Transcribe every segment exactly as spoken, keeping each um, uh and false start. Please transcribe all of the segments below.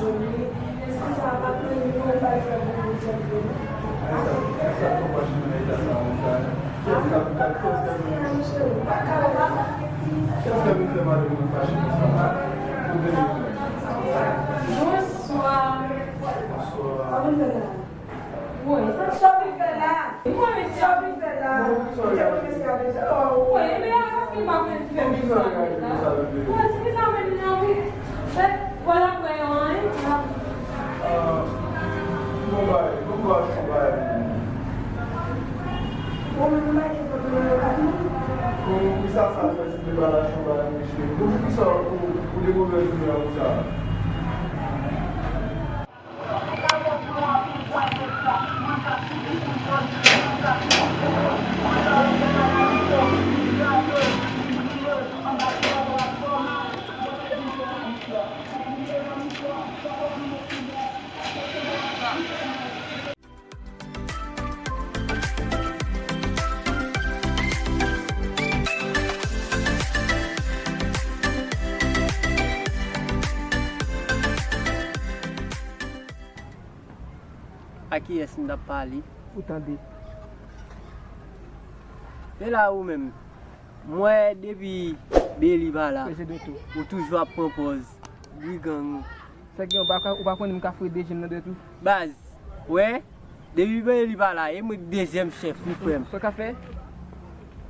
Ti fi sa a pa plenyen, nou pa fè pou nou sòt yo. Sa, sa, sa, Bonswa. Sa w vin fè la? Wi, sa. Sa w vin fè la? Wi, sa w vin fè la? Wi, men a sa ki m ap fè m fè sa la. Wi, se ki sa menm nan, wi. Fè, wè l ap wè yo, en. Bon bagay, bon bagay, bon bagay. Bon, men nou pa gen foto nan yo kat non. Bon, kisa sa fè si te pa la chanm bagay mesye? Bon, kisa ou, ou de move jounen an konsa? A kiyès m t ap pale? Ou tande? E la ou menm. M wè depi Beli pa la, ou toujou ap pran pòz brigan ou. Sèk yo, ou pa, ou pa konnen m ka foure de je m nan dwèt ou? Baz, wè, depi Beli pa la, e mwen k dezyèm chèf wi, frè m. Sa w ka fè?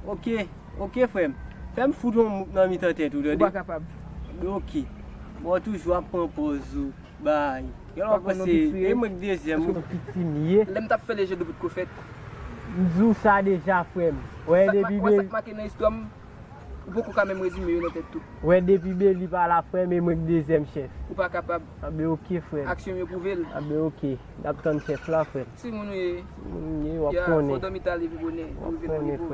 Oke, oke, frè m. Fè m fout yon mouk nan mitan tèt ou, tande? Ou pa kapab. Oke. Bon, ou toujou ap pran pòz ou. Bay. Yo, pa pran non, piti, e mwen k dezyèm. Paske ou piti m ye. Lè m t ap fè le je de bout ko fèt. M di w sa deja, frè m. Wè, depi Beli. Sa k make nan istwa m, ou poko ka menm rezime yo nan tèt tou. Wè, depi Beli pa la, frè m, e mwen k dezyèm chèf. Ou pa kapab. Anben, oke, frè m. Aksyon m yo pwouve l. Anben, oke. N ap tann chèf la, frè m. Timoun ou ye. Timoun m ye, w ap konnen. Fò w dòmi tale pi bonè. W ap konnen, frè m.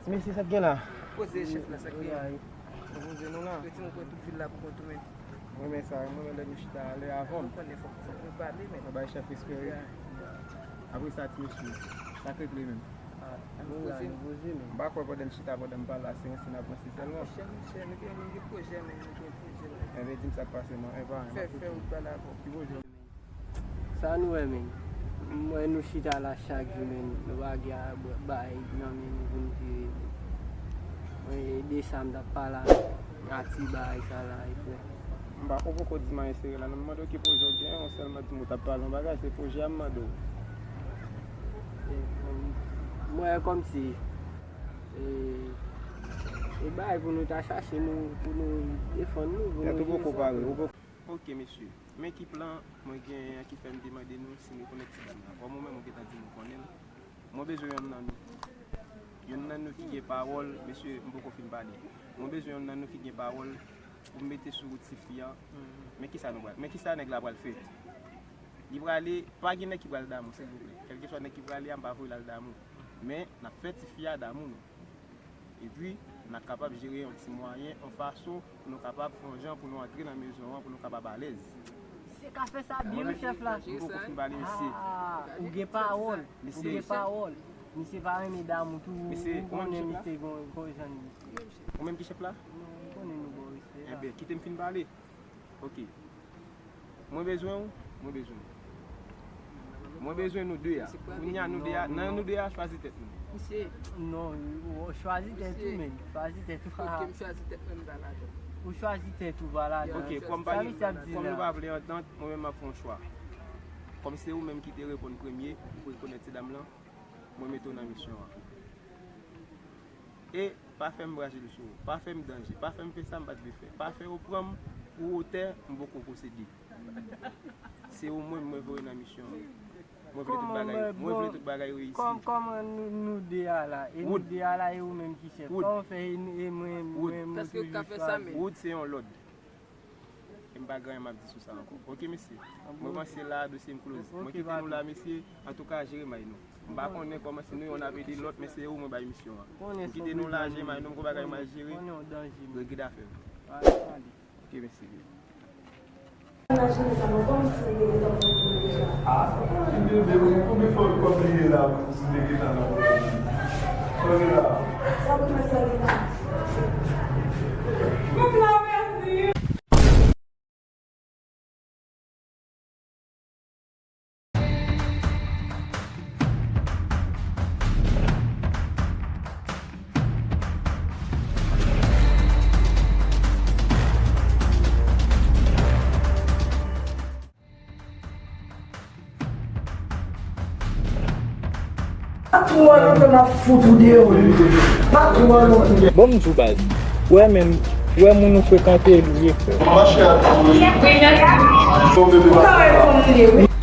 Ti mesye, sa k gen la? Poze, chèf la, sa k gen? Poze nou la. Rete nou pran tout vil la pou kont ou menm. Mwen renmen sa, mwen renmen lè nou chita lè avan m. Nou konnen fòk, fòk nou pale, men. Nou bay chèf respè, wi. Apre sa, ti mesye, sa k regle menm? Nou la, nou poze, men. M pa kwè pandan n chita, pandan m pale la, se ranse n ap ranse sèlman. Monchè, monchè, nou gen, nou gen pwojè, men, nou gen pwojè la. Enben, di m sa k pase, man. Enben, fè, fè wout ba la, bon. Ki pwojè? Sa nou wè, men? M wè nou chita la chak jou, men, nou pa gen a bwa-, bay nan men nou pou nou jere, men. Mwen, e de sa m t ap pale a, a ti bagay sa la, e frè. M pa, ou poko di m anyen serye la, non, m mande w ki pwojè w gen, ou sèlman di m ou t ap pale yon bagay, se pwojè a m mande w. E, m wè kòmsi, e, e bagay pou nou ta chache, nou, pou nou defann nou, pou nou jere sa. Tèt ou poko pare, ou poko. Ok, mesye. Men ki plan mwen genyen an ki fè m te mande nou si nou konnen ti dam nan. Kòm ou menm ou gentan di m ou konnen l, mwen bezwen yonn nan nou. Yonn nan nou ki gen pawòl, mesye, m poko fin pale. Mwen bezwen yonn nan nou ki gen pawòl pou m mete sou wout tifi a. Men kisa nou pral, men kisa nèg la pral fè? Li prale, pa gen nèg ki pral damou, silvouplè. Kèlkeswa nèg ki prale a, m pa voye l al damou. Men, n ap fè tifi a damou nou. Epi, n a kapab jere yon ti mwayen, yon fason pou nou kapab fè yon jan pou nou antre nan mezon an, pou nou kapab alèz. Misye ka fè sa byen, wi, chèf la. M poko fin pale, mesye. Ah, ou gen pawòl, ou gen pawòl. Misye pa renmen damou tou, ou konnen misye gon, gon jan li ye. Ou menm ki chèf la? Ou konnen nou ba w respè la. Enben, kite m fin pale. Ok. Mwen bezwen w, mwen bezwen w. Mwen bezwen nou de a. Kounye a nou de a, nan nou de a, chwazi tèt nou. Misye. Non, w chwazi tèt ou, men. Chwazi tèt ou. Ok, m chwazi tèt mwen, m pa ladan. Ou chwazi tèt ou, pa ladan. Ok, kòm pa gen, kòm nou pa vle antant, mwen menm m ap fè yon chwa. Kòm se ou menm ki te reponn premye, ou rekonèt ti dam lan, mwen mete w nan misyon an. E pa fè m braje l sou ou. Pa fè m danje. Pa fè m fè sa m pa t vle fè. Pa fè yo pran m pou wotè m poko posede. Se ou menm mwen voye nan misyon an. Mwen vle tout bagay, mwen vle tout bagay reyisi. Kòm, kòman nou, nou de a la? E nou de a la, e ou menm ki chèf. Kòman fè e, e mwen, mwen, mwen toujou chwazi? Wood se yon lòd. E m pa gen anyen m ap di sou sa ankò. Oke, mesye. Mwen panse la, dosye m close. Mwen kite nou la, mesye. Antouka, jere may nou. M pa konnen kòman si nou youn ap ede lòt, men se ou mwen bay misyon an. M kite nou la, jere may nou, m gon bagay m al jere. Regle afè nou. Oke, mesye. Ah, ti bebe, wi, konbyen fwa l konn li ye la, pou ti bebe ta nan pwoblèm? Konn li la. Pa twò lontan m ap fout ou deyò. Pa twò lontan. Bon, m di w baz, ou wè menm, ou wè moun ou frekante, li ye frè. Mache ak ou. Ou ka wè fanm li ye, wi.